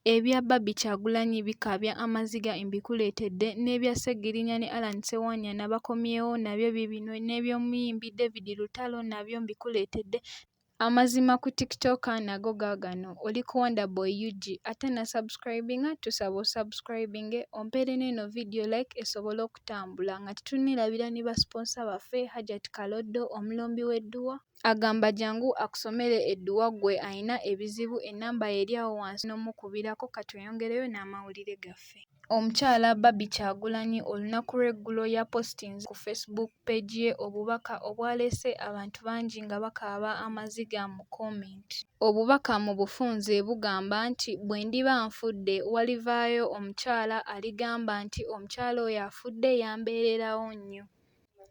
Ebya Barbie Kyagulanyi bikaabya amaziga mbikuleetedde, n'ebya Ssegirinya ne Allan Ssewanyana bakomyewo nabyo biibino n'eby'omuyimbi David Lutalo nabyo mbikuleetedde. Amazima ku TikToker nago gaagano. Oli ku Wonderboy UG atannasubscribinga tusaba osubscribinge ompeere n'eno vidiyo like esobole okutambula nga tetunneerabira ne ba sponsor baffe Hajat Kaloddo omulombi w'edduwa agamba jangu akusomere edduwa ggwe alina ebizibu ennamba ye eri awo wansi n'omukubirako katweyongereyo n'amawulire gaffe. Omukyala Barbie Kyagulanyi olunaku lw'eggulo yapositinze ku Facebook page ye obubaka obwalese abantu bangi nga bakaaba amaziga mu comment. Obubaka mu bufunze bugamba nti bwe ndiba nfudde walivaayo omukyala aligamba nti omukyala oyo afudde yambeererawo nnyo.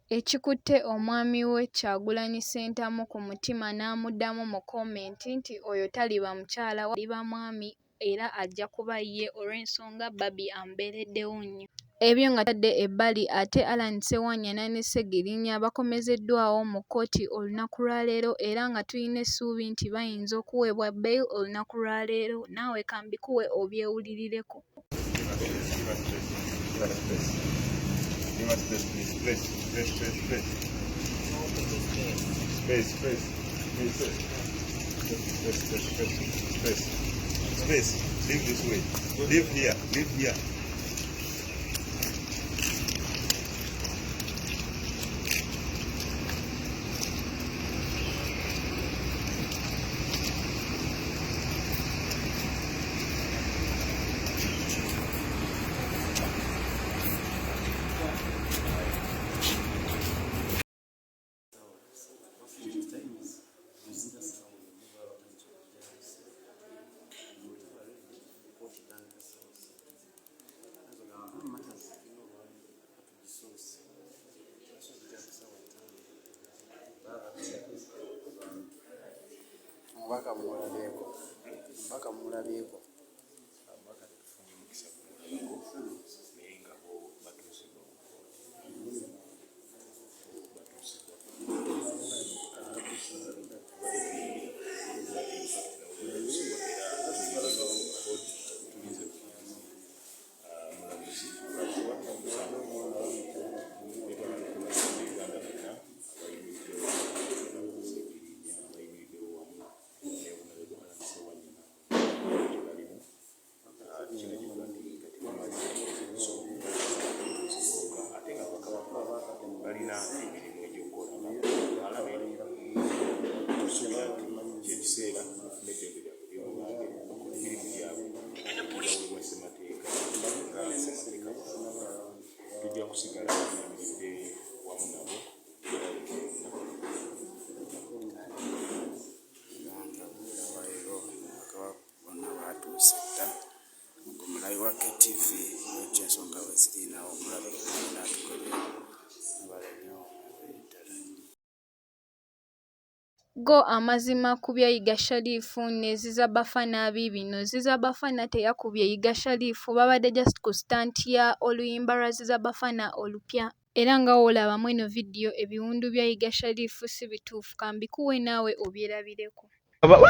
Ekikutte omwami we Kyagulanyi Ssentamu ku mutima n'amuddamu mu comment nti oyo taliba mukyala aliba mwami era ajja kuba ye olw'ensonga Barbie amubeereddewo nnyo. Ebyo nga tadde ebbali ate Allan Ssewanyana ne Ssegirinya bakomezeddwawo mu kkooti olunaku lwa leero era nga tulina essuubi nti bayinza okuweebwa bail olunaku lwa leero naawe kambikuwe obyewulirireko. Space. Leave this way. Leave here. Leave here. Omubaka mumulabyeko? Omubaka mumulabyeko? Ababaka tetufunye mukisa kumulabako naye nga bo batuusibwa ku kkooti batuusibwa tulinze bulinzi mulamuzi lwakuwa omusango Uganda bonna abayimiriddewo Ssegirinya abayimiriddewo wamu ne Honorable Allan Ssewanyana gye balimu kiragibwa nti kati bamaze ensonga ate nga ababaka balina emirimu egy'okukola nga palamenti tusuubira nti kyekiseera bafune eddembe lyabwe ery'obubange bakole emirimu gyabwe egibaweebwa ssemateeka nga ssemateeka bw'alaga. Tujja kusigala nga tuyimiridde wamu nabo embeera yonna yonna. Uganda leero ababaka bonna baatuuse dda. Gwe mulabi wa KTV ojja ensonga bwe ziri naawe omulabe n'atugoberera. Mwebale nnyo mwebalire ddala. Go amazima ku bya Yiga Sharif ne Ziza Bafana biibino. Ziza Bafana teyakubye Yiga Sharif babadde just ku stunt ya oluyimba lwa Ziza Bafana olupya. Era nga w'olaba mw'eno vidiyo ebiwundu bya Yiga Sharif si bituufu kambikuwe naawe obyerabireko.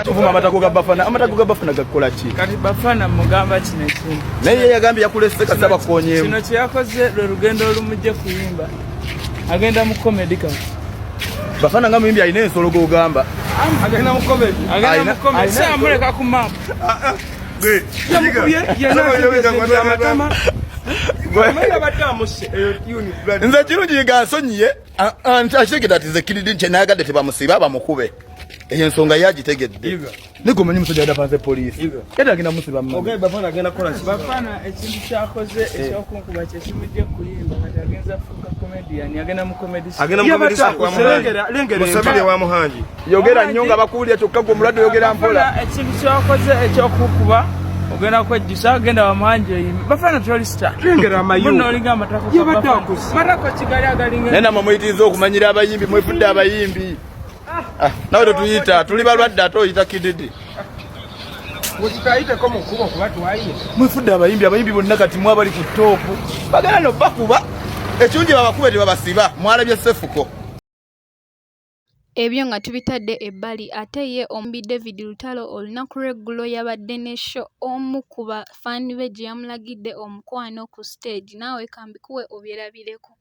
Tuvuma amatako ga Bafana, amatako ga Bafana gakola ki? Kati Bafana mugamba kino ekintu. Naye ye yagambye yakulese kasa bakonyeemu. Kino kye yakoze lwe lugendo olumujje kuyimba. Agenda mu comedy kati. Bafana nga muyimbi alina ensolo g'ogamba. Agenda mu comedy. Agenda mu comedy. Si amuleka ku map. Ah, ah. Yamukubye yenna amatama. Nze kirungi nga nsonyiye akitegedde ati nze kiridi nti nayagadde tebamusiba bamukube. Eyo ensonga ye agitegedde. Naye omanyi omusajja yadde apanze poliisi. Yadde agenda musiba mmanyi. Okay, Bafana agenda kukola ki? Bafana ekintu kyakoze eh. ekyokunkuba kye kimujje kuyimba kati agenza fuuka comedian agenda mu comedy agenda mu comedy kwa Muhangi. Musabire wa Muhangi. Yogera nnyo nga bakuwulira kyokka gwe omulwadde oyogera mpola. Ekintu kyakoze ekyokukuba ogenda kwejjusa agenda wa Muhangi oyimbe. Bafana toli star. Lengera amayu. Muno olinga amatako. Yabadde akusi. Matako kigali agalinga. Naye namwe muyitiriza okumanyira abayimbi mwefudde abayimbi. Ah, nawe totuyita tuli balwadde ate oyita kididi mwefudde abayimbi abayimbi bonna kati mwe abali ku toopu bagala no bakuba ekirungi babakube tebabasiba mwalabye sefuko. Ebyo nga tubitadde ebbali, ate ye omuyimbi David Lutalo olunaku lw'eggulo yabadde ne show omu ku bafaani be gye yamulagidde omukwano ku siteegi naawe kambikuwe obyerabireko.